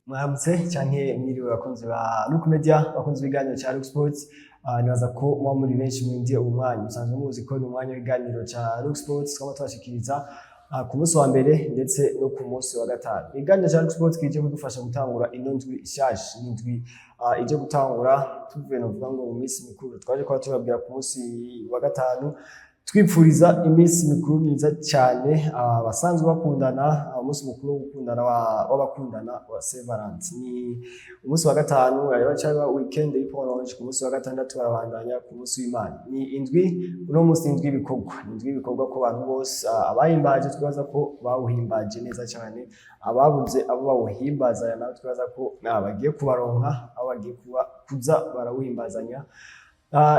Mwaramutse canke mwiriwe, bakunzi ba Look Media, bakunzi b'ibiganiro ca Look Sports. Nibaza ko muba muri benshi murindiye uwo mwanya. Musanzwe muzi ko ni umwanya w'ibiganiro ca Look Sports twama tubashikiriza ku munsi wa mbere ndetse no ku munsi wa gatanu. Ikiganiro ca Look Sports kije kudufasha gutangura ino ndwi ishasha, ni indwi ije gutangura tuvuye, novuga ngo, mu minsi mikuru twaje kuba tubabwira ku munsi wa gatanu, twipfuriza iminsi mikuru myiza cyane abasanzwe bakundana, umunsi mukuru wo gukundana w'abakundana wa Saint Valentin. Ni umunsi wa gatanu, yari baca weekend y'iporonje, ku munsi wa gatandatu barabandanya ku munsi w'Imana. Ni indwi, uno munsi indwi y'ibikorwa, ni indwi y'ibikorwa ku bantu bose. Abahimbaje twibaza ko bawuhimbaje neza cyane, ababuze abo bawuhimbazanya nabo twibaza ko bagiye kubaronka abo bagiye kuba kuza barawuhimbazanya.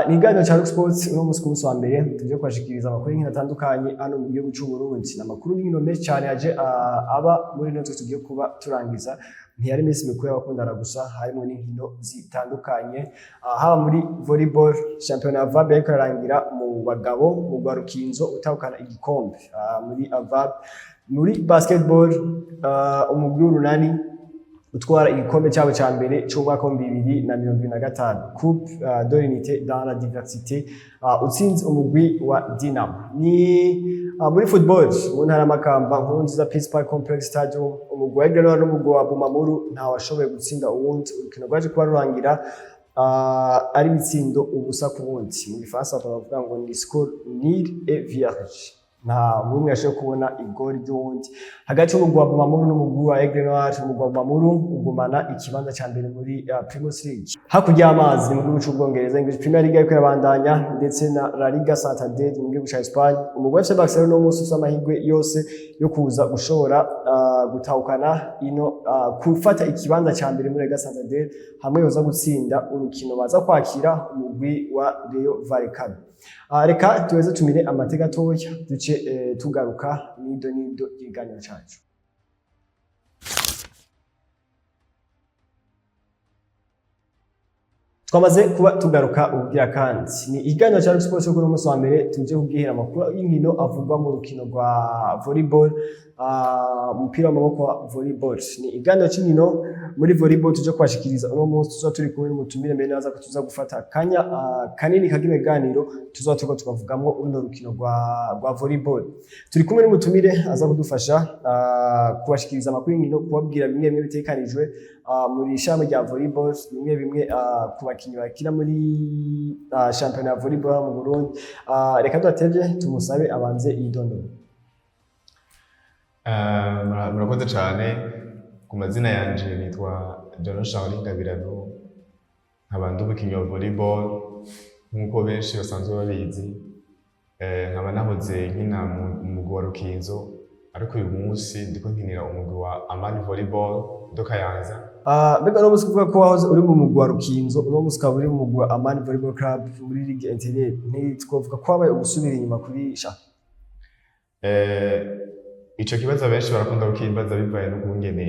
Ni ikiganiro ca Rock Sports. Uno munsi, ku munsi wa mbere, tuje kubashikiriza amakuru y'inkino atandukanye hano mu gihugu c'u Burundi. Ni amakuru y'inkino menshi cyane yaje aba muri ino tugiye kuba turangiza. Ntiyari iminsi mikuru y'abakundana gusa, harimo n'inkino zitandukanye, haba muri volleyball, shampiyona ya VAB yariko irarangira mu bagabo, mu Rukinzo utahukana igikombe muri AVAB. Muri basketball, umugwi w'Urunani utwara igikombe cyabo cya mbere cy'umwaka wa 2025, Coupe de l'Unité dans la diversité, utsinze umugwi wa Dinamo. Ni muri football, mu ntara y'Amakamba, Nkurunziza Peace Park Complex Stadium, umugwi wa Aigle Noir n'umugwi wa Bumamuru ntawashoboye gutsinda uwundi. Urukino rwaje kuba rurangira ari ibitsindo 0-0. Mu Gifaransa bavuga ngo ni score nul et vierge, nta n'umwe yashoboye kubona igori ry'uwundi hagati y'umugwi wa Bumamuru n'umugwi wa Aigle Noir. Umugwi wa Bumamuru ugumana ikibanza ca mbere muri Primus League. Hakurya y'amazi, mu gihugu c'Ubwongereza, English Premier League yariko irabandanya, ndetse na La Liga Santander mu gihugu ca Espagne. Umugwi wa FC Barcelona uno munsi ufise amahirwe yose yo kuza gushobora gutahukana ino gufata ikibanza ca mbere muri La Liga Santander, hamwe yoza gutsinda urukino baza kwakira umugwi wa Rayo Vallecano. Reka tuweze tumire amate gatoya, duce tugaruka nido nido y'ikiganiro cacu. Twamaze kuba tugaruka ubugira kandi, ni ikiganiro cya Sport cyo kuri uno munsi wa mbere. Tuje kubwihera amakuru y'inkino avugwa mu rukino rwa volleyball, umupira w'amaboko wa volleyball. Ni ikiganiro cy'inkino muri volleyball tuje kubashikiriza uno munsi. Tuzoba turi kumwe n'umutumire mbere naza ko tuza gufata akanya kanini kagino biganiro tuzoba turiko tukavugamwo runo rukino rwa volleyball. Turi kumwe n'umutumire aza kudufasha kubashikiriza amakuru y'inkino, kubabwira bimwe bimwe bitekanijwe muri ishami rya volleyball, bimwe bimwe ku bakinyi bakina muri shampiyona ya volleyball mu Burundi. Reka tudatevye tumusabe abanze yidondore. Murakoze cyane. Ku mazina yanje nitwa John Charles Ngabirano, nkaba ndi umukinnyi wa volleyball nk'uko benshi basanzwe babizi. Nkaba nahoze nkina mu mugwi wa Rukinzo, ariko uyu munsi ndiko nkinira umugwi wa Amani Volleyball do Kayanza. Mbega uno munsi, kuvuga ko wahoze uri mu mugwi wa Rukinzo, uno munsi ukaba uri mu mugwi wa Amani Volleyball Club muri Ligue Intérieure, ntitwovuga ko habaye ugusubira inyuma kuri sha? Ico kibazo benshi barakunda kukimbaza, bivaye n'ukungene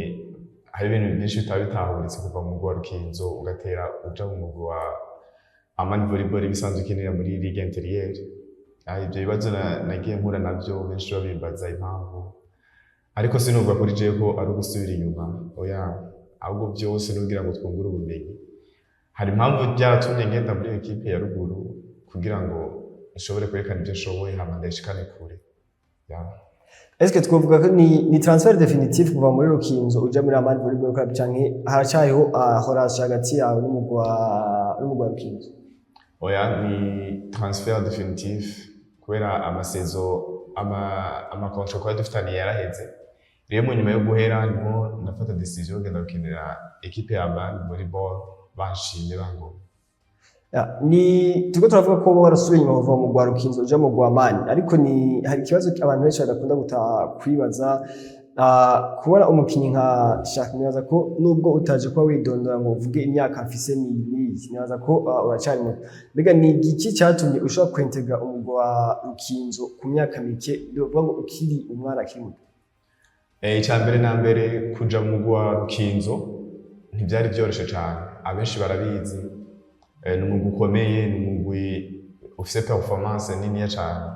hari ibintu byinshi bitaba bitahuritse kuva mu mugwi wa Rukinzo ugatera uja mu mugwi wa Amani Volleyball bisanzwe ukinira muri Ligue Intérieure. Ivyo bibazo nagiye mpura navyo, benshi babimbaza impamvu, ariko sinumva kuri jewe ko ari ugusubira inyuma, oya, ahubwo byose ni kugira ngo twungure ubumenyi. Hari impamvu byaratumye ngenda muri ekipe ya ruguru kugira ngo nshobore kwerekana ibyo nshoboye, hama ndayishikane kure, yeah. Est-ce twovuga ko ni transfert définitif kuva muri Rukinzo uja muri Amani Volleyball Club, canke haracayeho relation hagati yawe n'umugwi wa Rukinzo? Oya, ni transfert définitif, kubera amasaison, ama contrat twari dufitaniye yaraheze. Rero mu nyuma yo guhera niho nafata décision yo kugenda gukinira ekipe ya Amani Volleyball, banshimye bangoma. Ya, ni turiko turavuga ko woba warasubiye inyuma kuva mu rwa Rukinzo uja mu rwa Amani, ariko ni hari ikibazo abantu benshi badakunda kwibaza, kubona umukinyi nka Shaka. Nibaza ko nubwo utaje kuba widondora ngo uvuge imyaka mfise ni niyi, nibaza ko uracari muto. Mbega ni igiki catumye ushobora kwintegra umugwi wa Rukinzo ku myaka mike, bivuga ngo ukiri umwana akiri muto? Icya mbere na mbere, kuja mu mugwi wa Rukinzo ntivyari vyoroshe cane, abenshi barabizi. Ni umugwi ukomeye, ni umugwi ufise performance niniya cane.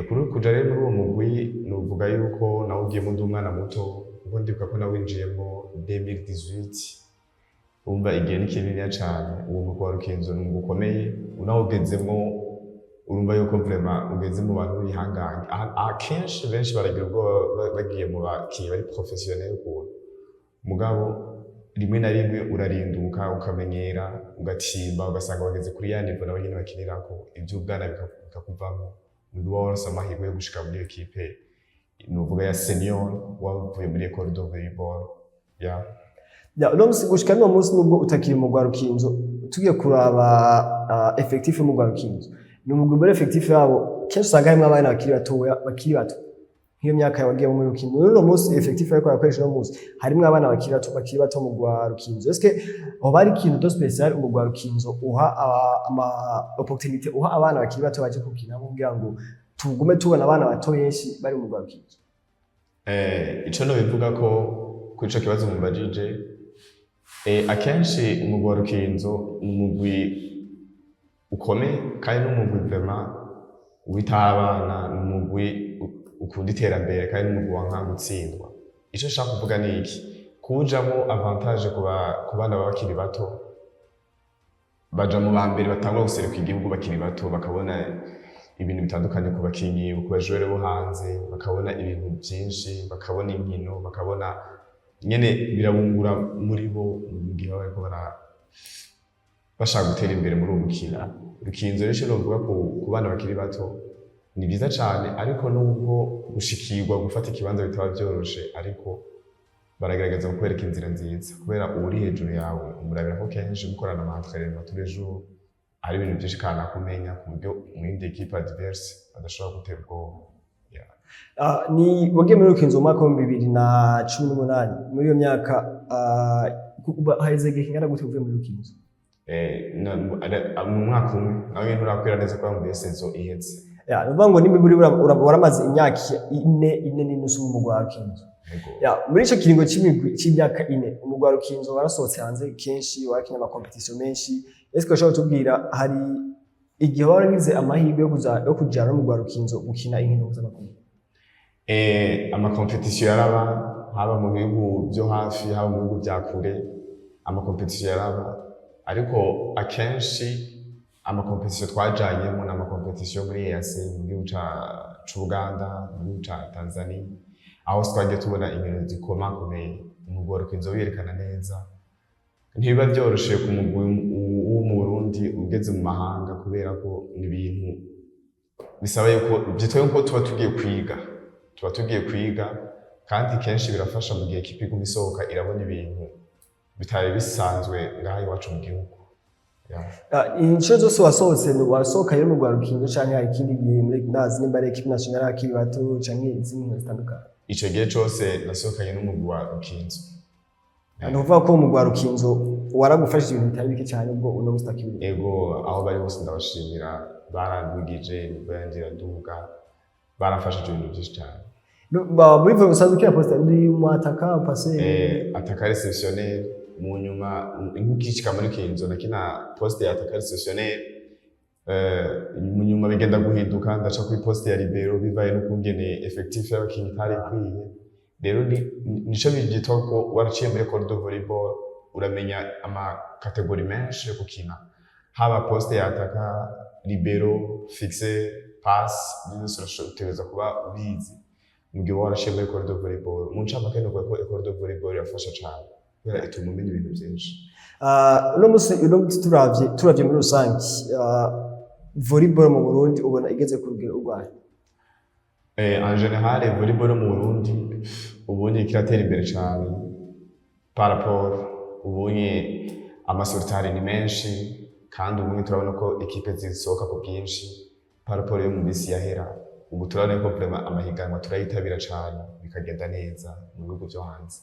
Kuri kuja rero muri uwo mugwi, novuga yuko nawugiyemo ndi umwana muto. Kuko ndibuka ko nawinjiyemo 2018, urumva igihe ni kininiya cane. Uwo mugwi wa Rukinzo ni umugwi ukomeye, unawugezemwo urumva yuko vraiment ugeze mu bantu b'ibihangange. Akenshi benshi baragira ubwoba bagiye mu bakinyi bari professionnel ukuntu, mugabo rimwe na rimwe urarinduka, ukamenyera, ugatimba, ugasanga bageze kuri ya niveau nabo nyene bakinirako, ivy'ubwana bikakuvamwo. Mugihe uba waronse amahirwe yo gushika muri ekipe nuvuga ya senior, wavuye muri école de volleyball ya. Ya, uno musi, gushika n'uno munsi, nubwo utakiri mu rwa Rukinzo, tugiye kuraba effectif mu rwa Rukinzo, ni umugwi muri effectif yabo kenshi usanga harimwo abana bakiri batoya, bakiri bato nk'iyo myaka yawe wagiye muri Rukinzo. Muri uno munsi effectif ariko arakoresha uno munsi harimwo abana bakiri bato mu rwa Rukinzo. Est-ce que hoba hari ikintu de spécial mu rwa Rukinzo uha ama opportunité, uha abana bakiri bato baje gukina, kugira ngo tugume tubona abana bato benshi bari mu rwa Rukinzo? Ico nobivuga ko kuri ico kibazo mubajije, akenshi umugwi wa Rukinzo ni umugwi ukomeye kandi n'umugwi vraiment witaho abana, ni umugwi ukunda iterambere kandi n'umugwi wanka gutsindwa. Ico nshaka kuvuga ni iki: kuwujamwo avantage ku bana baba bakiri bato, baja mu ba mbere batangura guseruka igihugu bakiri bato, bakabona ibintu bitandukanye ku bakinyi, ku ba joueurs bo hanze, bakabona ibintu byinshi, bakabona inkino, bakabona nyene birabungura muri bo mu gihe baba bariko bashaka gutera imbere muri uwo mukino. Rukinzo rero, ico novuga ku bana bakiri bato, ni byiza cane, ariko nubwo gushikirwa gufata ikibanza bitaba vyoroshe, ariko baragerageza kukwereka inzira nziza, kubera uwuri hejuru yawe umurabira ko kenshi mukorana ama entraînement tous les jours, hari ibintu byinshi kandi akumenya ku buryo mu yindi équipe adverse adashobora gutera ubwoba. Yeah. Ni wagiye muri Rukinzo mu mwaka wa 2018. Muri iyo myaka haheze igihe kingana gute uvuye muri Rukinzo? Mu mwaka umwe nawe nyene nturakwira neza kubera mu saison iheze. Ya, ni ukuvuga ngo nimba waramaze imyaka ine n'inusu mu mugwi wa Rukinzo. Yego. Ya, muri ico kiringo c'imigwi c'imyaka 4, umugwi wa Rukinzo warasohotse hanze kenshi, warakinye ama compétitions menshi. Ese ushobora kutubwira hari igihe waragize amahirwe yo kujana n'umugwi wa Rukinzo gukina inkino mpuzamakungu? Ama compétitions yaraba, haba mu bihugu byo hafi, haba mu bihugu bya kure, ama compétitions yaraba, ariko akenshi ama compétitions twajanyemo ni ama compétitions muri EAC, mu gihugu c'Ubuganda, mu gihugu ca Tanzania, aho twagiye tubona inkino zikomakomeye, umugwi wa Rukinzo wiyerekana neza. Ntibiba vyoroshe ku mugwi wo mu Burundi ugeze mu mahanga, kubera ko ni ibintu bisaba yuko vyitwa yuko tuba tugiye kwiga, kandi kenshi birafasha mu gihe équipe iguma isohoka, irabona ibintu bitari bisanzwe ngaha iwacu mu gihugu. Yeah. Inshuro zose wasohotse wasohoka rero mu rwa Rukinzo, canke hari ikindi gihe muri ndazi nimba ari équipe nationale y'abakiri bato canke izindi nkino zitandukanye? Ico gihe cose nasohokanye n'umugwi wa Rukinzo. Ni ukuvuga ko umugwi wa Rukinzo waragufashije ibintu bitari bike cyane ubwo uno musi utakiri. Ego, aho bari bose ndabashimira, barandugije niveau yanje iraduga, baramfashije ibintu byinshi cyane. Muri volley usanzwe ukina poste uri mu attaque, passe? Attaquant réceptionneur. Mu nyuma nk'ukishika muri Kinzo nakina poste ya attaquant réceptionneur, mu nyuma bigenda guhinduka, ndaca kuri poste ya libero bivaye n'ukungene effectif y'abakinyi itari ikwiye. Rero nico byitwa ko waraciye muri école de volleyball, uramenya ama catégories menshi yo gukina, haba poste ya attaquant, libero, fixe, passe, byose utegerezwa kuba ubizi mu gihe uba waraciye muri école de volleyball. Mu ncamake novuga ko école de volleyball irafasha cane kubera ituma umenya ibintu byinshi. Uno musi turavye muri rusange, volleyball mu Burundi ubona igeze ku rugero urwaye? En général, volleyball mu Burundi ubonye kiratera imbere cane par rapport ubonye ama sorties ni menshi, kandi ubunye turabona ko équipe zisohoka ku bwinshi par rapport yo mu minsi yahera. Ubu turabona ko vraiment amahiganwa turayitabira cane, bikagenda neza mu bihugu vyo hanze.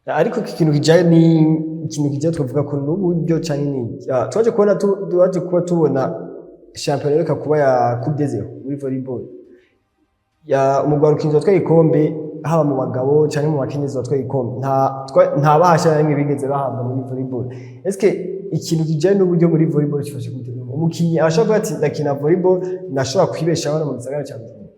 Ariko iki kintu kijanye ni ikintu kijanye twavuga ko n'uburyo canke ni twaje kuba tubona shampiyona iheruka kuba ya Coupe des Zéro muri volleyball, ya umugwi wa Rukinzo watwaye igikombe, haba mu bagabo canke mu bakenyezi watwaye igikombe, nta bahasha na rimwe bigeze bahabwa muri volleyball. Est-ce ikintu kijanye n'uburyo muri volleyball gifashe gute? Umukinyi arashobora kuvuga ati ndakina volleyball, ndashobora kwibeshaho no mu gisagara ca Bujumbura?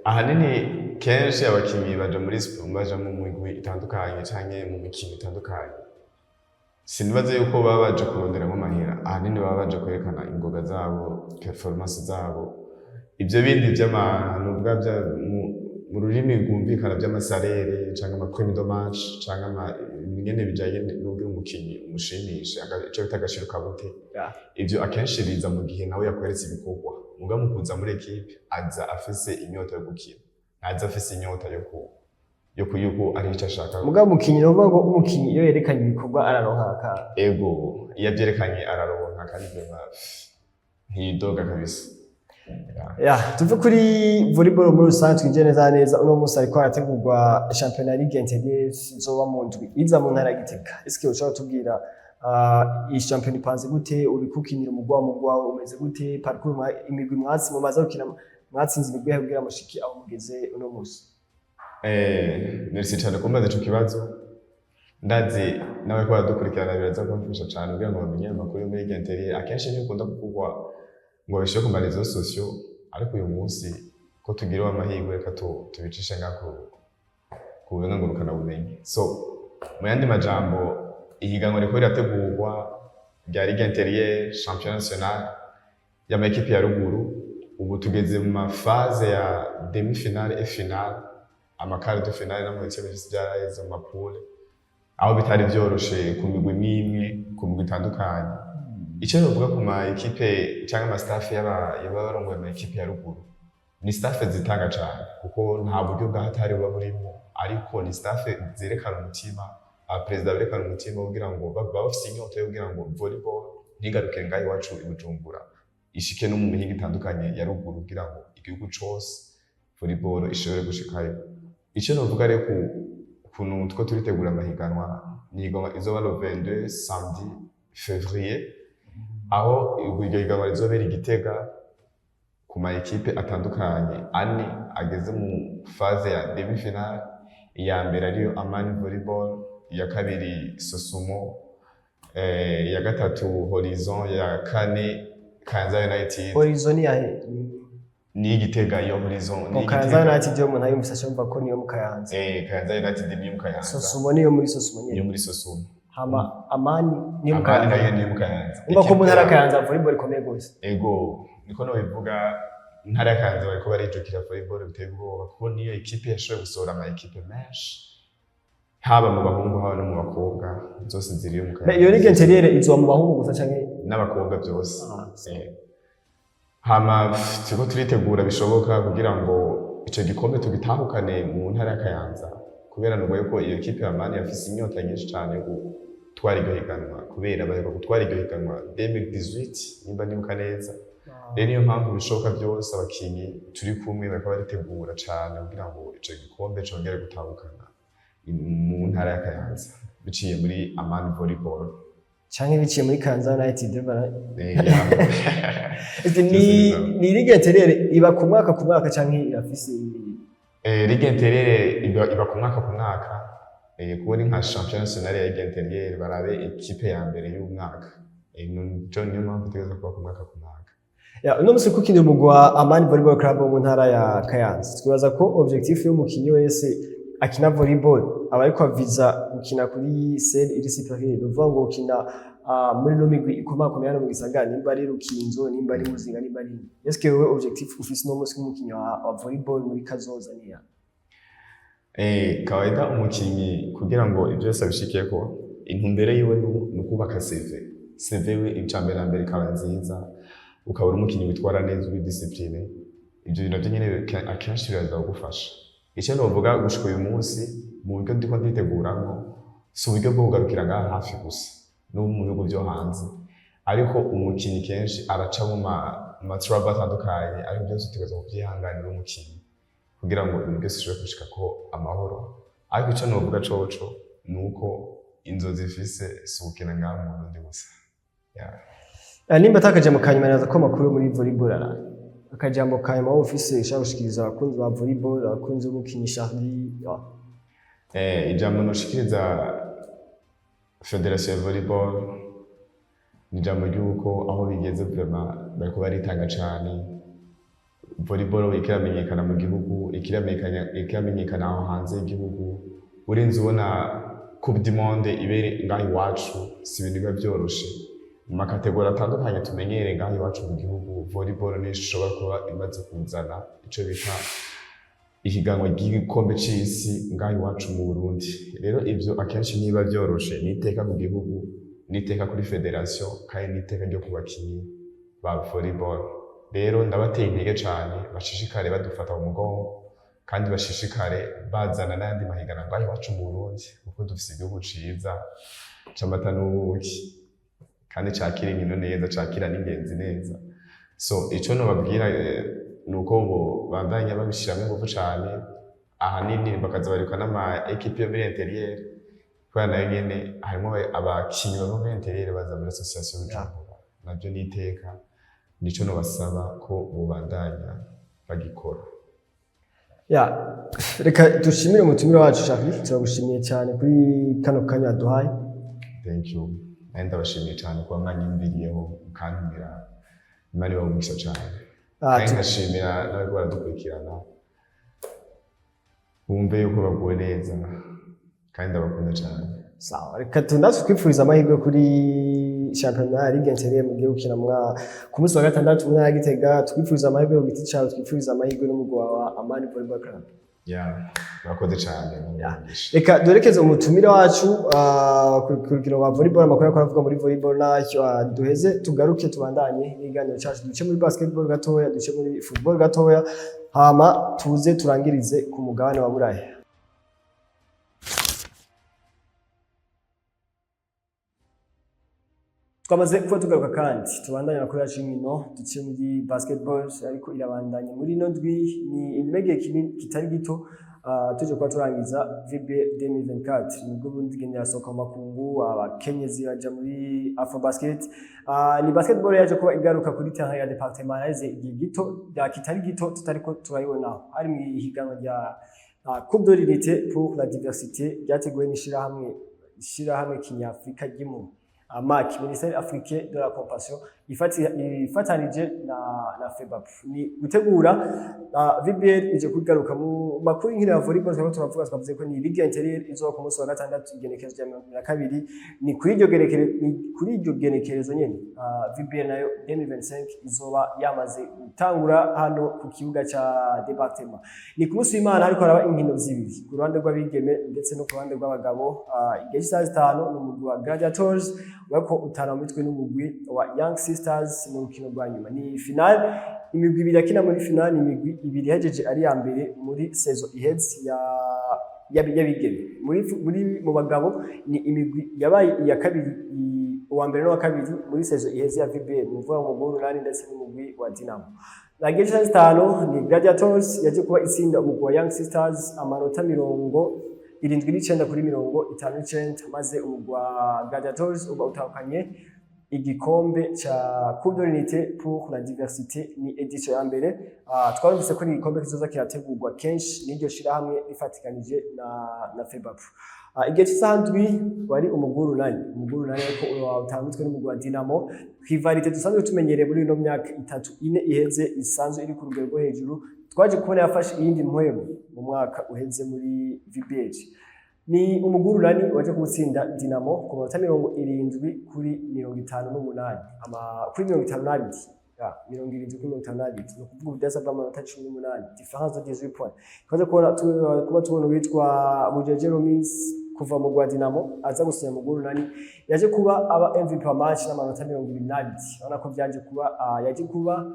Ahanini Kenshi abakinyi baja muri siporo, baja mu migwi itandukanye canke mu mikino itandukanye. Sinibaza yuko baba baje kuronderamo amahera, ahanini baba baje kwerekana ingoga zabo, performance zabo. Ivyo bindi vy'ama nuvuga vya mu rurimi rwumvikana vy'ama salaire canke ama prime de match canke ama ingene bijanye n'uburyo umukinyi umushimisha, ico bita agaciro kabute, ivyo akenshi biza mu gihe nawe yakweretse ibikorwa. Muga mu kuza muri équipe, aza afise inyota yo gukina, ntaza afise inyota yo ku yuko ari ico ashaka. Mugabo umukinyi, ni ukuvuga ngo umukinyi iyo yerekanye ibikorwa araronka aka Ego, iyo avyerekanye araronka, kandi vraiment ntidoga kabisa. Ya, tuve kuri volleyball muri rusange, twinjire neza na neza. Uno munsi hariko harategurwa championnat Ligue Intérieure izoba mu ndwi iza mu ntara ya Gitega. Eske ushobora kutubwira iyi championnat ipanze gute? Uriko ukinira umugwa wawe umeze gute? Parcours imigwi mwatsi mumaze gukina, mwatsinze imigwi yahe kugira mushike aho mugeze uno munsi? Merci cyane kumbaza ico kibazo. Ndazi nawe ko baradukurikirana, biraza kumfasha cyane kugira ngo bamenye amakuru yo muri Ligue Intérieure. Akenshi ntibikunda kuvugwa ngo babishire ku ma réseaux sociaux, ariko uyu munsi ko tugiriwe amahirwe, reka tubicishe ngaha ku buhinga ngurukanabumenyi. So, mu yandi majambo, ihiganwa riko rirategurwa rya Ligue Intérieure championnat national y'ama équipe ya ruguru. Ubu tugeze mu ma phase ya demi-finale et finale, ama quart de finale n'ama huitième vyaraheze mu ma poule, aho bitari vyoroshe ku migwi imwe imwe, ku migwi itandukanye. Icyo novuga ku ma équipe cyangwa ama staff y'aba barongoye ama équipe ya ruguru, ni staff zitanga cane, kuko nta buryo bwa hatari buba burimo, ariko ni staff zerekana umutima, abaperezida berekana umutima kugira ngo baba bafise inyota yo kugira ngo volleyball ntigarukire ngaho iwacu i Bujumbura, ishike no mu mihingo itandukanye ya ruguru, kugira ngo igihugu cose volleyball ishobore gushikayo. Icyo novuga rero ku ukuntu two turitegura amahiganwa, ni ihiganwa izoba le 22 samedi février, aho iryo higanwa rizobera i Gitega ku ma équipe atandukanye ane ageze mu phase ya demi finale. Iya mbere ariyo Amani Volleyball, iya kabiri Sosumo, iya gatatu Horizon, iya kane Kayanza United. Horizon yahe? Ni Igitega iyo Horizon ni Mu Kayanza Igitega. United yo umuntu ayumvise ashumva ko niyo mu Kayanza. Kayanza United niyo mu Kayanza. Sosumo niyo muri Sosumo niyo nyene? Muri Sosumo. Hama Amani niyo mu Amani Kayanza? Nayo niyo mu Kayanza. Umva ko mu ntara ya Ekipe Kayanza volleyball ikomeye gose. Ego, niko nobivuga, intara ya Kayanza bariko barijukira volleyball biteye ubwoba, kuko niyo équipe yashoboye gusohora ama équipe menshi, haba mu bahungu haba no mu bakobwa, zose ziriyo mu Mbe iyo Ligue Intérieure izoba mu bahungu gusa canke? N'abakobwa byose. Ah. Hama turiko turitegura bishoboka kugira ngo ico gikombe tugitahukane mu ntara ya Kayanza, kubera nubwo yuko iyo équipe ya Mani yafise inyota nyinshi cane yo gutwara iryo higanwa, kubera baheruka gutwara iryo higanwa 2018 nimba nibuka neza. Rero niyo mpamvu bishoboka byose abakinyi turi kumwe bariko baritegura cane kugira ngo ico gikombe congere gutahukana mu ntara ya Kayanza biciye muri Amani Volleyball. Canke biciye muri Kayanza United bara Ya. Ese ni Ligue Intérieure iba ku mwaka canke irafise? Ligue Intérieure iba ku mwaka, kuko ni nka championnat national ya Ligue Intérieure, barabe équipe ya mbere y'umwaka. Nico niyo mpamvu itegerezwa kuba ku mwaka ku mwaka. Ya, uno musi kukinira umugwi wa Amani Volleyball Club wo mu ntara ya Kayanza, twibaza ko objectif y'umukinyi wese akina volleyball aba ariko aviza gukina kuri scène iri supérieure, ni ukuvuga ngo gukina muri no migwi ikomakomeye hano mu gisagara, nimba ari Rukinzo, nimba ari Muzinga, nimba ari. Est-ce wewe objectif ufise uno musi nk'umukinyi wa volleyball muri kazoza ni ya? Kawaida umukinyi kugira ngo ibyo byose abishikeko, intumbero yiwe ni ukubaka CV. CV we ica mbere na mbere ikaba nziza, ukaba uri umukinyi witwara neza, uri discipline. Ibyo bintu navyo nyene akenshi biraza kugufasha. Icyo novuga gushika uyu munsi mu buryo ndiko nditeguramwo, si uburyo bwo kugarukira ngaha hafi gusa, no mu bihugu vyo hanze, ariko umukinyi kenshi araca mu ma trouble atandukanye, ariko byose utegerezwa kuvyihanganira umukinyi kugira ngo ibintu byose bishobore gushikako amahoro. Ariko icyo novuga coco ni uko inzozi mfise si ugukina ngaha mu Burundi gusa. Yeah. Nimba atakajambo ka nyuma, naza ko amakuru muri volleyball araye. Akajambo ka nyuma wowe ufise ushaka gushikiriza abakunzi ba volleyball, abakunzi b'umukinyi Charlie, ya. Ijambo noshikiriza Fédération ya volleyball ni ijambo ry'uko aho bigeze vraiment bariko baritanga cane. Volleyball ikiramenyekana mu gihugu, ikiramenyekana aho hanze y'igihugu. Urinze ubona Coupe du Monde ibere ngaho iwacu, si ibintu biba vyoroshe. Mu ma catégories atandukanye tumenyereye ngaho iwacu mu gihugu, volleyball niyo ishobora kuba imaze kuzana ico bita ihiganwa ry'igikombe c'isi ngaho iwacu mu Burundi. Rero ivyo akenshi ntibiba vyoroshe, ni iteka ku gihugu, ni iteka kuri fédération, kandi ni iteka ryo ku bakinyi ba volleyball. Rero ndabateye intege cane, bashishikare badufata mu mugongo kandi bashishikare bazana n'ayandi mahiganwa ngaho iwacu mu Burundi, kuko dufise igihugu ciza c'amata n'ubuki kandi cakira inkino neza, cakira n'ingenzi neza. So ico nobabwira ni uko bo bandanya babishiramwo ingufu cane, ahanini bakaza bariruka n'ama équipes yo muri intérieur, kubera nayo nyene harimwo abakinyi bava muri intérieur baza muri association Bujumbura. Navyo ni iteka, nico nobasaba ko bobandanya bagikora. Ya, reka dushimire umutumire wacu Charlie, turagushimiye cyane kuri kano kanya waduhaye. Thank you, nawe ndabashimiye cyane kuba mwanyumviriyeho mukantumira. Imana ibahe umugisha cyane. Kandi nkashimira n'abariko baradukurikirana, bumve yuko baguwe neza kandi ndabakunda cyane. Sawa, reka tunatwe twifuriza amahirwe kuri shampiyona ya Ligue Intérieure mugiye gukina ku munsi wa gatandatu mu ntara ya Gitega. Twifuriza amahirwe ku giti cyawe, twifuriza amahirwe n'umugwi wa Amani Volleyball Club. Ya, murakoze cyane. Ya. Reka duherekeze umutumire wacu ku rukino rwa volleyball, amakuru ariko aravuga muri volleyball nacyo duheze tugaruke tubandanye n'ikiganiro cyacu, duce muri basketball gatoya, duce muri football gatoya, hama tuze turangirize ku mugabane wa Buraya. Twamaze kuba tugaruka kandi tubandanye amakuru yacu y'inkino, duce muri basketball ariko irabandanya muri ino ndwi. Ni inyuma y'igihe kinini kitari gito tuje kuba turangiza VB 2024, nibwo bundi igenda irasohoka mu makungu, abakenyezi baja muri Afro Basket. Ni basketball yaje kuba igaruka kuri terrain ya département yaheze igihe gito kitari gito tutariko turayibonaho. Hari mu ihiganwa rya Coupe de l'Unité pour la Diversité ryateguwe n'ishirahamwe kinyafrika ry'impunzi AMAC, Ministère africain de la Compassion, ifatanije na FEBAP ni gutegura VBL ije kugaruka. Mu makuru y'inkino ya volleyball turiko turavuga, twavuze ko ni Ligue Intérieure izoba ku munsi wa gatandatu, igenekerezo rya 22. Ni kuri iryo genekerezo nyene VBL nayo 2025 izoba yamaze gutangura hano ku kibuga ca département. Ni ku munsi w'Imana, ariko haraba inkino zibiri ku ruhande rw'abigeme ndetse no ku ruhande rw'abagabo. Igihe cy'isaha 5 ni umugwi wa Gladiators wariko utana mu mitwe n'umugwi wa Young Sisters mu rukino rwa nyuma, ni finale. Imigwi ibiri yakina muri finale ni imigwi ibiri ihejeje ari iya mbere muri saison iheze ya y'abigeme. Muri mu bagabo ni imigwi yabaye iya kabiri, uwa mbere n'uwa kabiri muri saison iheze ya VBL, ni ukuvuga umugwi w'Urunani ndetse n'umugwi wa Dinamo. Nagiye cy'isaha 5 ni Gladiators yaje kuba itsinda umugwi wa Young Sisters amanota 79 kuri 59, maze umugwi wa Gladiators uba utahukanye igikombe ca Coupe de l'Unité pour la Diversité. Ni édition ya mbere. Twarumvise ko ni igikombe kizoza kirategurwa kenshi n'iryo shirahamwe rifatikanije na FEBAP. Igihe cy'isaha 7 wari umugwi w'Urunani, umugwi w'Urunani ariko utanguzwe n'umugwi wa Dinamo, rivalité dusanzwe tumenyereye muri ino myaka 3, 4 iheze, isanzwe iri ku rugero rwo hejuru. Twaje kubona yafashe iyindi mpwemu mu mwaka uheze muri VBH. Ni umugwi w'Urunani waje kuwutsinda Dinamo ku manota 70 kuri 58, ama kuri 52, ya 70 kuri 52, ni ukuvuga ubudasa bw'amanota 18, différence de 18 points. Twaje kubona kuba tubona uwitwa Bujeje Romis kuva mu gwa Dinamo aza gusinya mu Urunani, yaje kuba aba MVP wa match n'amanota 22. Urabona ko byaje kuba yaje kuba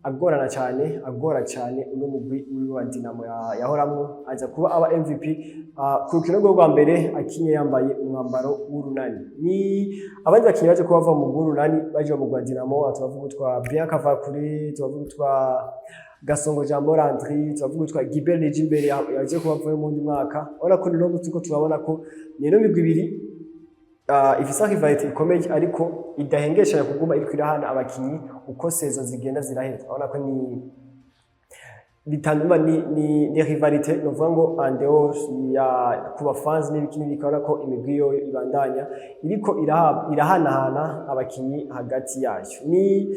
agorana cyane, agora cyane uno mugwi wiwe wa Dinamo yahoramwo, aza kuba aba MVP ku rukino rwe rwa mbere akinye yambaye umwambaro w'Urunani. Ni abandi bakinyi baje kuba bava mu Urunani baje mu gwa Dinamo, turavuga utwa Bianca Vakuri, turavuga utwa Gasongo Jambo Landry, turavuga utwa Gilbert Nijimbere yaje kuba avuye mu wundi mwaka. Urabona ko ni turiko turabona ko ni ino migwi ibiri ifise rivalité ikomeye ariko idahengeshanya kuguma iriko irahana abakinyi uko saison zigenda zirahera. Urabona ko ni bitanduma ni rivalité novuga ngo en dehors ya ku bafans n'ibiki n'ibiki. Urabona ko imigwi yo ibandanya iriko irahanahana abakinyi hagati yayo. Ni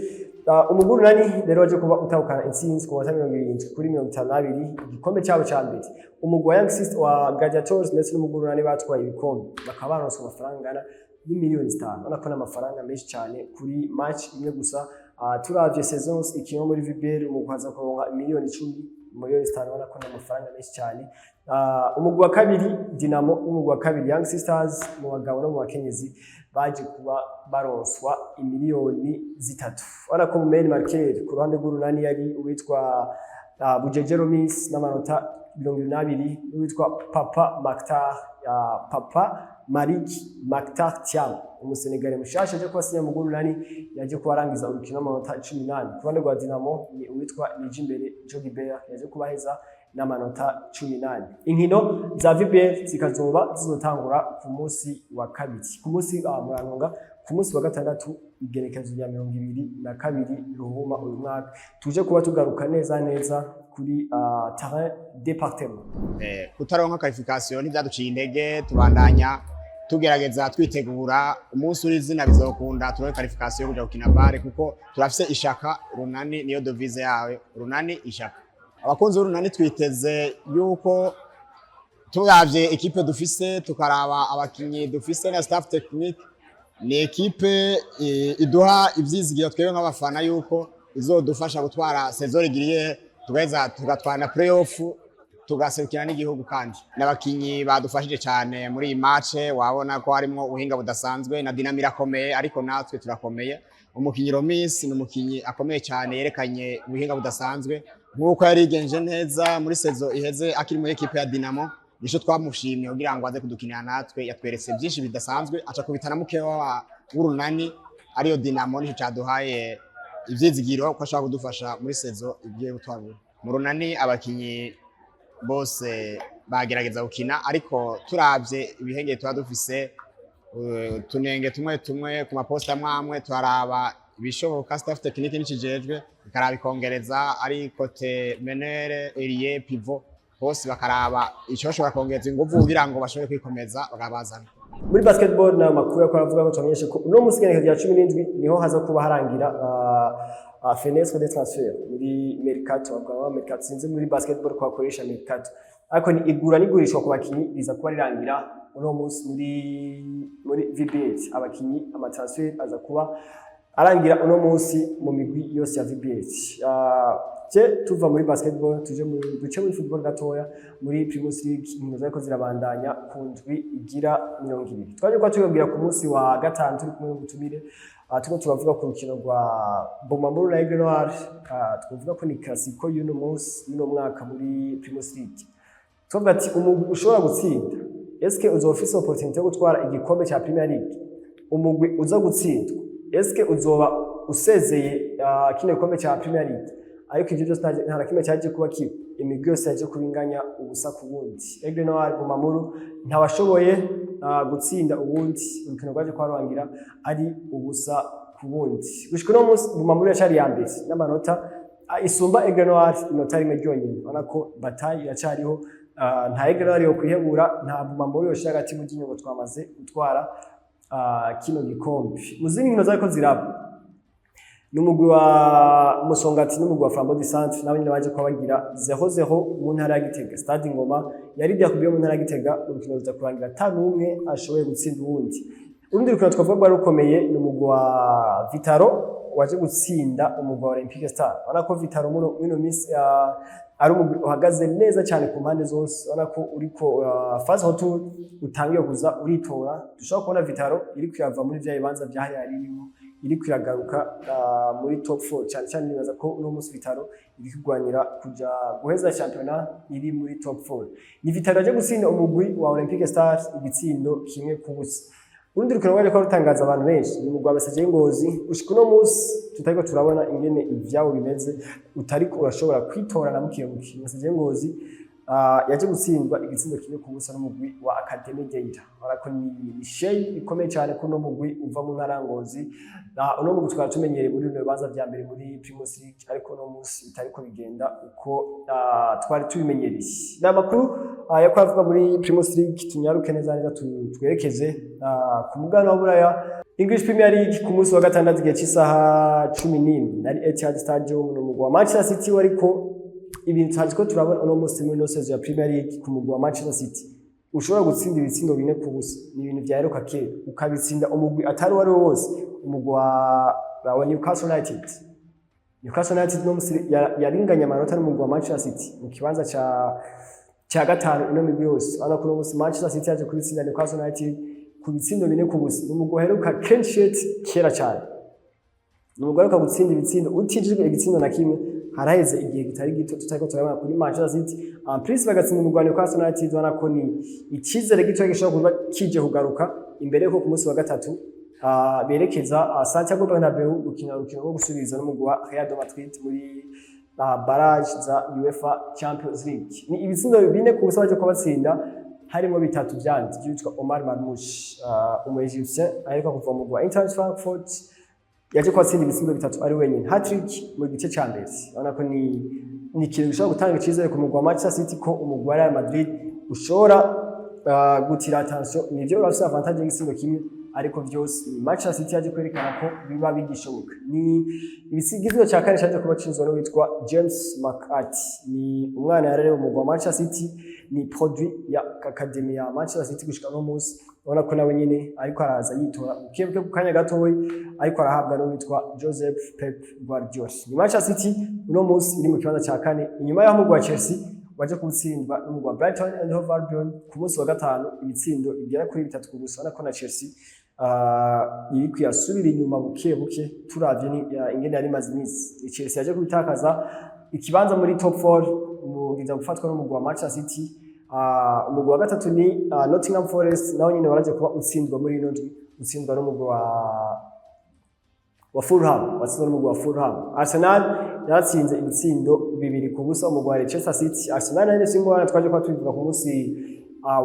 Umugwi Urunani rero waje kuba utahukana intsinzi ku manota 70-52, igikombe cyabo ca mbere. Umugwi wa Young Sisters, wa Gladiators ndetse n'umugwi Urunani batwaye ibikombe, bakaba baronse amafaranga angana n'imiliyoni 5. Urabona ko n'amafaranga menshi cyane kuri match imwe gusa. Turavye saisons ikinwa muri VBL, umugwi aza kuronka imiliyoni 10, miliyoni 5. Urabona ko n'amafaranga menshi cyane. Umugwi wa kabiri Dinamo n'umugwi wa kabiri Young Sisters mu bagabo no mu bakenyezi baje kuba baronswa imiliyoni 3. Urabona ko mu main marqueur ku ruhande rw'Urunani yari uwitwa Bujejero Miss n'amanota 22, n'uwitwa Papa Maktar, Papa Malik Maktar Thiam, umusenegale mushasha aje kuba asinya mu Urunani, yaje kuba arangiza urukino n'amanota 18. Ku ruhande rwa Dinamo ni uwitwa Nijimbere Jogibert yaje kubaheza n'amanota 18. Inkino za VBL zikazoba zizotangura ku munsi wa kabiri, ku munsi murantunga, ku munsi wa gatandatu, igenekerezo rya 22 Ruhuma uyu mwaka. Tuje kuba tugaruka neza neza kuri terrain département. Kutaronka qualification ntibyaduciye intege, tubandanya tugerageza twitegura. Umunsi uri izina bizokunda turonke qualification yo kuja gukina BAL, kuko turafise ishaka. Urunani niyo devise yawe, Urunani ishaka. Abakunzi b'Urunani twiteze yuko turavye équipe dufise, tukaraba abakinyi dufise na staff technique, ni équipe iduha ivyizigiro twebwe nk'abafana yuko izodufasha gutwara saison régulière, tugaheza tugatwara na playoff, tugaserukira n'igihugu. Kandi n'abakinyi badufashije cyane muri iyi match, wabona ko harimo ubuhinga budasanzwe. Na Dinamo irakomeye, ariko natwe turakomeye. Umukinyi Romis ni umukinyi akomeye cyane, yerekanye ubuhinga budasanzwe nk'uko yarigenje neza muri saison iheze akiri muri équipe ya Dinamo. Nico twamushimye kugira ngo aze kudukinira natwe. Yatweretse byinshi bidasanzwe, aca kubitana mukewa w'Urunani ariyo Dinamo. Nico caduhaye ivyizigiro ko ashobora kudufasha muri saison igiye gutwara mu Runani. Abakinyi bose bagerageza gukina, ariko turavye ibihengere tuba dufise, tunenge tumwe tumwe ku ma postes amwe amwe, turaraba ibishoboka. Staff technique nikijejwe ikaraba ikongereza, ari côté meneur, ailier, pivot, bose bakaraba ico bashobora kongereza inguvu kugira ngo bashobore kwikomeza, bakabazana. Muri basketball nayo makuru yako aravuga ko tubamenyeshe ko uno munsi igenekerezo rya 17 niho haza kuba harangira fenêtre de transfert muri mercato. Bavuga mercato, sinzi muri basketball ko bakoresha mercato, ariko ni igura n'igurishwa ku bakinyi riza kuba rirangira uno munsi muri VBL. Abakinyi, ama transfert aza kuba arangira uno munsi mu migwi yose ya VBL. Je tuva muri basketball tuje mu duce muri football gatoya. Muri Primus League inkino zariko zirabandanya ku ndwi igira 20. Twaje kuba tubabwira ku munsi wa gatanu turi kumwe n'umutumire, turiko turavuga ku rukino rwa Bumamuru na Aigle Noir. Twavuga ko ni classico y'uno munsi, y'uno mwaka muri Primus League. Twavuga ati umugwi ushobora gutsinda, eske uzoba ufise opportunité yo gutwara igikombe ca Premier League? Umugwi uza gutsindwa, eske uzoba usezeye kino gikombe ca Premier League? Ariko ivyo byose nta na kimwe cyaje kuba kiba. Imigwi yose yaje kubinganya ubusa ku bundi. Aigle Noir, Bumamuru, ntawashoboye gutsinda uwundi. Urukino rwaje kuba rurangira ari ubusa ku bundi. Gushika uno munsi Bumamuru yacari ya mbere n'amanota isumba Aigle Noir inota rimwe ryonyine. Ubona ko bataille iracariho. Nta Aigle Noir yo kwihebura, nta Bumamuru yoshira hagati mu ryinyo ngo twamaze gutwara kino gikombe. Mu zindi nkino zariko ziraba, n'umugwi wa Musongati n'umugwi wa Flambeau du Centre nabo nyene baje kuba bagira 0-0 mu ntara ya Gitega. Stade Ngoma yari derby yo mu ntara ya Gitega. Urukino ruza kurangira ata n'umwe ashoboye gutsinda uwundi. Urundi rukino twavuga rwari rukomeye ni umugwi wa Vitaro waje gutsinda umugwi wa Olympique Star. Urabona ko Vitaro muri ino minsi ari umugwi uhagaze neza cyane ku mpande zose. Urabona ko uriko phase retour utangiye kuza uritora. Dushobora kubona Vitaro iri kuyava muri vya bibanza vya hariya irimo, iri kwiragaruka muri top 4. Cyane cyane nibaza ko uno munsi Vitaro iri kurwanira kuja guheza championnat iri muri top 4. Ni Vitaro yaje gutsinda umugwi wa Olympique Star igitsindo 1-0. Urundi rukino rwari ko rutangaza abantu benshi ni umugwi wa Messager Ngozi. Gushika uno munsi tutariko turabona ingene ivyabo bimeze, utariko urashobora kwitora na mukiye mukiye. Messager Ngozi Yaje gutsindwa igitsindo 1-0 n'umugwi wa Academy Deira. Urabona ko ni shame ikomeye cyane ko uno mugwi uva mu ntara ya Ngozi. Uno mugwi twari tumenyereye muri bino bibanza vya mbere muri Primus League, ariko uno munsi bitariko bigenda uko twari tubimenyereye. Ni amakuru yo avuga muri Primus League. Tunyaruke neza neza twerekeze ku mugabane wa Buraya, English Premier League. Ku munsi wa gatandatu igihe cy'isaha 11 nari Etihad Stadium, ni umugwi wa Manchester City wariko ibintu tutazi ko turabona uno munsi muri ino saison ya Premier League. Ku mugwi wa Manchester City ushobora gutsinda ibitsindo 4-0, ni ibintu vyaheruka kera, ukabitsinda umugwi atari uwo ari wo wose, umugwi wa Newcastle United. Newcastle United no musi yaringanya amanota n'umugwi wa Manchester City mu kibanza ca gatanu. Ino migwi yose, urabona ko uno munsi Manchester City yaje kubitsinda Newcastle United ku bitsindo 4-0. Ni umugwi uheruka clean sheet kera cyane, ni umugwi uheruka gutsinda ibitsindo utinjijwe igitsindo na kimwe. Haraheze igihe kitari gito tutariko turabona kuri Manchester City. En plus bagatsinda umugwi wa Newcastle United, ubona ko ni icizere gito gishobora kuba kije kugaruka imbere yuko ku munsi wa gatatu berekeza Santiago Bernabeu gukina urukino rwo gusubiza n'umugwi wa Real de Madrid muri barrage za UEFA Champions League. Ni ibitsindo 4-0 baje kubatsinda, harimo bitatu vyandi byitwa Omar Marmoush, umu Egyptien aheruka kuva mu mugwi wa Eintracht Frankfurt, yaje kubatsinda ibitsindo bitatu ari wenyine, hat-trick mu gice ca mbere. Urabona ko ni ikintu gishobora gutanga icizere ku mugwi wa Manchester City ko umugwi wa Real Madrid ushobora gutira attention. Nivyo, urafise avantage y'igitsindo kimwe, ariko vyose ni Manchester City yaje kwerekana ko biba bigishoboka. Ni ibitsindo ca kane caje kuba cinzwe n'uwitwa James McAtee, ni umwana yarerewe mu mugwi wa Manchester City, ni produit ya academy ya Manchester City. Gushika no munsi ubona ko nawe nyene ariko araza yitora buke buke ku kanya gatoyi, ariko arahabwa n'uwitwa Joseph Pep Guardiola. Ni Manchester City uno munsi iri mu kibanza ca kane, inyuma y'aho umugwi wa Chelsea waje kuwutsindwa n'umugwi wa Brighton and Hove Albion ku munsi wa gatanu ibitsindo bigera kuri 3-0. Urabona ko na Chelsea iri kuyasubira inyuma buke buke, turavye ni ingene yari imaze iminsi. Chelsea yaje kubitakaza ikibanza muri top 4 umugiza gufatwa n'umugwi wa Manchester City. Umugwi wa gatatu ni Nottingham Forest, nawo nyene waraje kuba utsindwa muri ino ndwi, utsindwa n'umugwi wa Fulham, watsinzwe n'umugwi wa Fulham. Arsenal yaratsinze ibitsindo 2-0 umugwi wa Leicester City. Arsenal nayo ifise ingorane, twaje kuba tubivuga ku munsi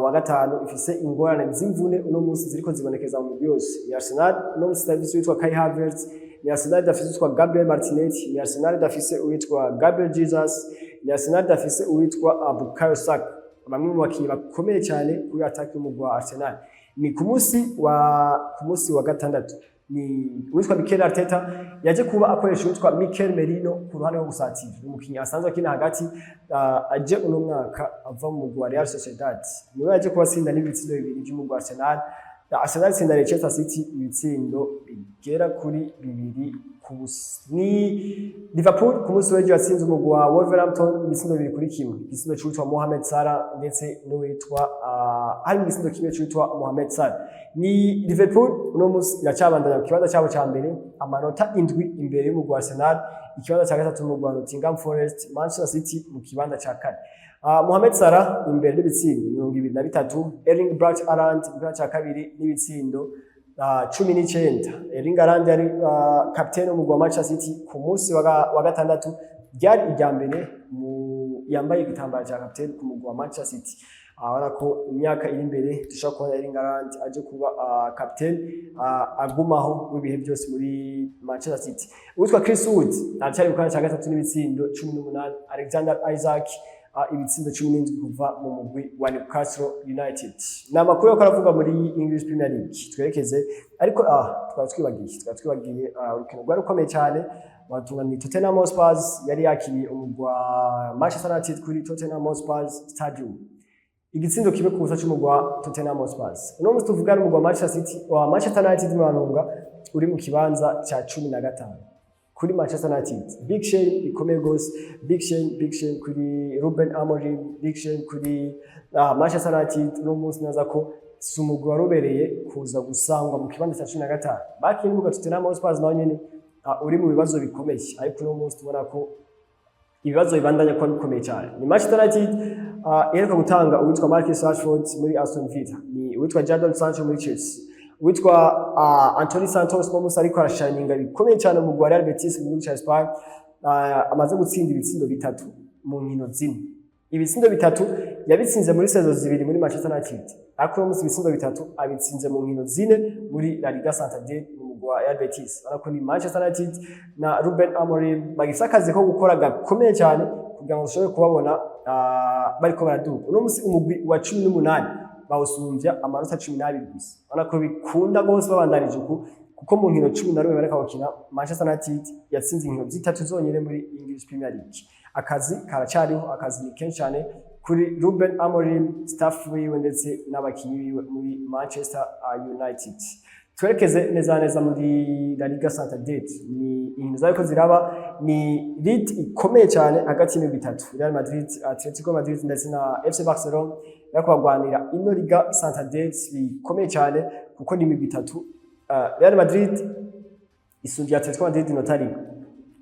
wa gatanu, ifise ingorane z'imvune uno munsi ziriko zibonekeza mu mugwi yose. Ni Arsenal uno munsi idafise uwitwa Kai Havertz, ni Arsenal idafise uwitwa Gabriel Martinelli, ni Arsenal idafise uwitwa Gabriel Jesus, ni Arsenal idafise uwitwa Bukayo Saka, bamwe mu bakinyi bakomeye cyane kuri attaque y'umugwi wa Arsenal. Ni ku munsi wa gatandatu ni uwitwa Mikel Arteta yaje kuba akoresha uwitwa Mikel Merino ku ruhande rwo gusatira. Ni umukinyi asanzwe akina hagati, aje uno mwaka ava mu mugwi wa Real Sociedad. Niwe yaje kuba atsinda n'ibitsindo bibiri by'umugwi wa Arsenal. Arsenal itsinda Leicester City ibitsindo bigera kuri 2-0. Ni Liverpool ku munsi w'ejo yatsinze umugwi wa Wolverhampton ibitsindo 2-1, igitsindo c'uwitwa Mohamed Salah ndetse n'uwitwa harimo igitsindo kimwe c'uwitwa Mohamed Salah. Ni Liverpool uno munsi iracabandanya ku kibanza cyabo ca mbere, amanota 7 imbere y'umugwi wa Arsenal. Ikibanza ca gatatu umugwi wa Nottingham Forest, Manchester City mu kibanza ca kane. Mohamed Salah imbere n'ibitsindo 23, Erling Braut Haaland mu kibanza ca kabiri n'ibitsindo 19. Erling Haaland yari kapitene w'umugwi wa Manchester City ku munsi wa gatandatu, ryari irya mbere mu yambaye igitambara ca kapitene ku mugwi wa Manchester City. Urabona ko imyaka iri imbere dushobora kubona Erling Haaland aje kuba kapitene agumaho w'ibihe byose muri Manchester City. Uwitwa Chris Wood aracyari mu kibanza ca gatatu n'ibitsindo 18, Alexander Isak ibitsindo 17 kuva mu mugwi wa Newcastle United. Ni amakuru yo aravuga muri English Premier League. Twerekeze ariko twari twibagiye urukino rwari rukomeye cyane watunga, ni Tottenham Hotspur yari yakiriye umugwi wa Manchester United kuri Tottenham Hotspur Stadium. Igitsindo 1-0 c'umugwi wa Tottenham Hotspur. Uno munsi tuvugana, umugwi wa Manchester City, wa Manchester United mu uri mu kibanza ca 15. Kuri Manchester United, big shame ikomeye gose, big shame, big shame kuri Ruben Amorim, big shame kuri Manchester United. Uno munsi naza ko si umugwi warubereye kuza gusangwa mu kibanza ca 15. Bakiye n'umugwi wa Tottenham Hotspur nawo nyene uri mu bibazo bikomeye, ariko uno munsi tubona ko ibibazo bibandanya kuba bikomeye cyane. Ni Manchester United iheruka gutanga uwitwa Marcus Rashford muri Aston Villa, ni uwitwa Jadon Sancho muri Chelsea, uwitwa Anthony Santos no musi ariko arashininga bikomeye cyane mu mugwi wa Real Betis mu gihugu ca Espagne, amaze gutsinda ibitsindo bitatu mu nkino zine. Ibitsindo bitatu yabitsinze muri saison 2 muri Manchester United, ariko uno munsi ibitsindo bitatu abitsinze mu nkino 4 muri La Liga Santander mu mugwi wa Real Betis. Urabona ko ni Manchester United na Ruben Amorim bagifise akazi ko gukora gakomeye cyane kugira ngo dushobore kubabona bariko baraduga. Uno munsi umugwi wa 18 bawusumvya amanota 12 gusa. Urabona ko bikunda rwose babandanije uku, kuko mu nkino 11 bareka gukina, Manchester United yatsinze inkino zitatu zonyene muri English Premier League. Akazi karacariho, akazi ni kenshi cyane kuri Ruben Amorim, staff wiwe ndetse n'abakinyi biwe muri Manchester United. Twerekeze neza neza muri La Liga Santander. Ni inkino zariko ziraba, ni lutte ikomeye cyane hagati y'imigwi itatu: Real Madrid, Atletico Madrid ndetse na FC Barcelona, bariko bagwanira ino Liga Santander bikomeye cyane, kuko ni imigwi itatu. Real Madrid isumvya Atletico Madrid inota 1,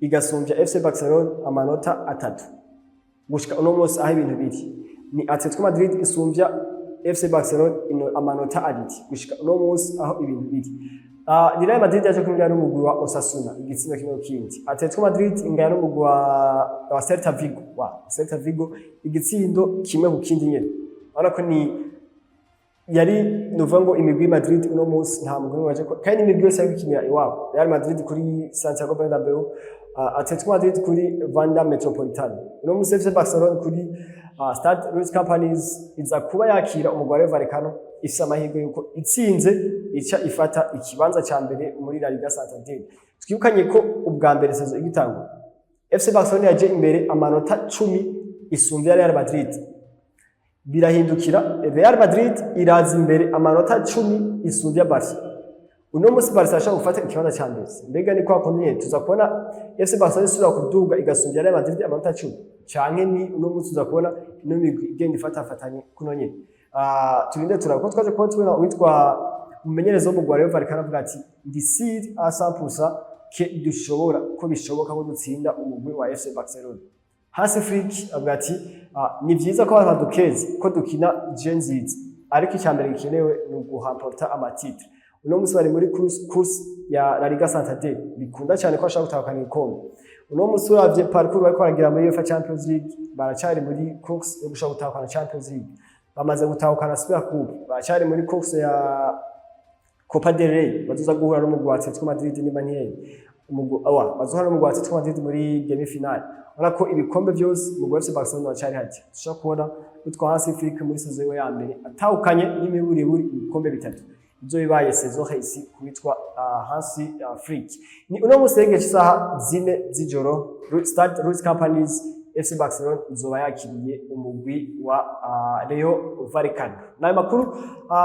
igasumbya FC Barcelona amanota 3. Gushika uno munsi aho ibintu biri, ni Atletico Madrid isumbya FC Barcelona amanota 2 gushika uno munsi aho ibintu biri. Real Madrid yaje kungana n'umugwi wa Osasuna igitsindo 1-1. Atletico Madrid ingana n'umugwi wa Celta Vigo, wa Celta Vigo igitsindo 1-1 nyene. Urabona ko ni yari nuvuga ngo imigwi Madrid uno munsi nta mugwi waje, kandi imigwi yose yari gukinira iwabo: Real Madrid kuri Santiago Bernabeu, Atletico Madrid kuri Wanda Metropolitano. Uno munsi FC Barcelona kuri Stade Lluís Companys iza kuba yakira umugwi wa Rayo Vallecano, ifise amahirwe yuko itsinze ica ifata ikibanza ca mbere muri La Liga Santander. Twibukanye ko ubwa mbere saison igitangura FC Barcelona yaje imbere amanota 10 isumvya Real Madrid, birahindukira, Real Madrid iraza imbere amanota 10 isumvya Barca. Uno munsi Barca ashaka gufata ikibanza ca mbere. Mbega ni kwa kundi nyene tuza kubona FC Barcelona isubira kuduga igasumbya Real Madrid amanota 10, canke ni uno munsi tuza kubona ino migwi igenda ifatafatanye kuno nyene? Turinde turaba, ko twaje kuba tubona uwitwa umumenyereza w'umugwi wa Rayo Vallecano avuga ati: "Ndi sûr à 100% que dushobora, ko bishoboka ko dutsinda umugwi wa FC Barcelona." Hansi Flick avuga ati: "Ni vyiza ko abantu badukeze ko dukina jeu nziza, ariko icya mbere gikenewe ni uguhamporta ama titres." Uno munsi bari muri course ya La Liga Santander, bikunda cyane ko bashaka gutahukana ibikombe. Uno munsi uravye parcours bariko baragira muri UEFA Champions League, baracari muri course yo gushaka gutahukana Champions League. Bamaze gutahukana Super Coupe, baracari muri course ya Copa del Rey, bazoza guhura n'umugwi wa Atletico Madrid niba ntiheye umugwi awa bazohura n'umugwi wa Atletico Madrid muri demi finale. Urabona ko ibikombe byose umugwi wa FC Barcelona wacari hajya. Dushobora kubona witwa Hansi Flick muri saison yiwe ya mbere atahukanye n'imiburiburi ibikombe bitatu, ivyo bibaye saison réussie kuwitwa Hansi Flick. Ni uno munsi rero cy'isaha 4 z'ijoro, Stade Lluís Companys, FC Barcelona izoba yakiriye umugwi wa Rayo Vallecano. Nayo makuru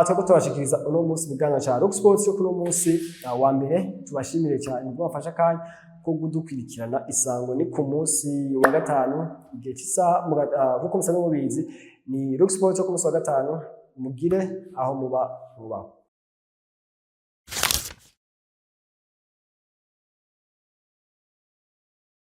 turiko tubashikiriza uno munsi mu kiganiro ca Rock Sports yo kuno munsi wa mbere. Tubashimire cyane ubwo bafashe akanya ko kudukurikirana. Isango ni ku munsi wa gatanu igihe cy'isaha nkuko musanzwe mubizi, ni Rock Sports yo ku munsi wa gatanu. Mugire aho muba mubaho.